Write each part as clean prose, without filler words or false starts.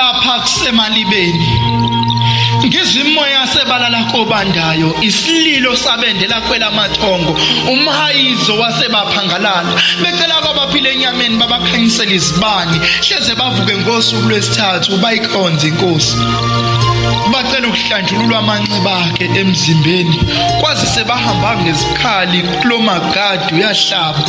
Lapha kusemalibeni ngizwa imoya sebalala kobandayo, isililo sabendela kwelamathongo, umhayizo wasebaphangalala becela kwabaphila enyameni babakhanyisela izibani, hleze bavuke ngosuku lwesithathu bayikhonze inkosi. Bacela ukuhlanjululwa amanxeba akhe emzimbeni, kwazise bahamba ngezikhali kulomagadi uyahlaba.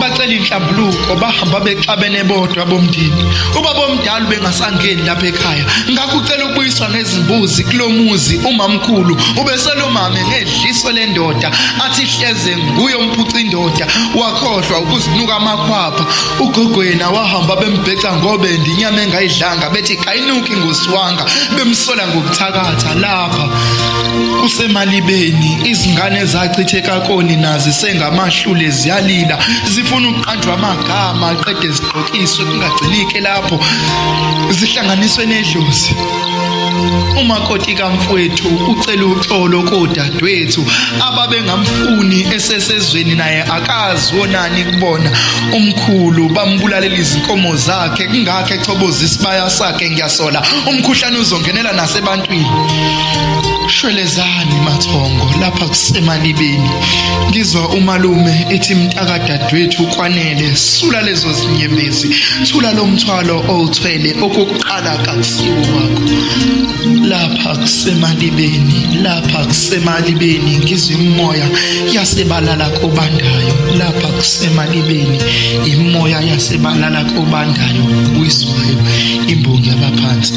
Bacela inhlambuluko, bahamba bexabene bodwa bomndeni. Ubaba omdala ubengasangeni lapha ekhaya, ngakho ucela ukubuyiswa ngezimbuzi kulomuzi. Umamkhulu ubeselomame ngedliso lendoda athi hleze nguye omphuca indoda, wakhohlwa ukuzinuka amakhwapha. Ugogo yena wahamba bembheca ngobende inyama engayidlanga, bethi kayinuki ngosiwanga, bemsola ngokuthakatha. Lapha kusemalibeni izingane zachitheka koni nazi sengamahlule ziyalila, zifuna ukuqanjwa amagama qede zigqokiswe, kungagcinike lapho zihlanganiswe nedlozi. Umakoti kamfowethu ucela uxolo kodadewethu ababengamfuni esesezweni, naye akazi wonani kubona. Umkhulu bambulalela izinkomo zakhe, kungakho echoboza isibaya sakhe. Ngiyasola umkhuhlane uzongenela nasebantwini. Shwelezani mathongo, lapha kusemalibeni ngizwa umalume ethi mntakadadewethu kwanele, sula lezo zinyembezi, thula lo mthwalo owuthwele, okokuqala kakusiwo wakho. Lapha kusemalibeni, lapha kusemalibeni ngizwa imoya yasebalala kobandayo. Lapha kusemalibeni imoya yasebalala kobandayo, buyiswayo imbongi yabaphansi.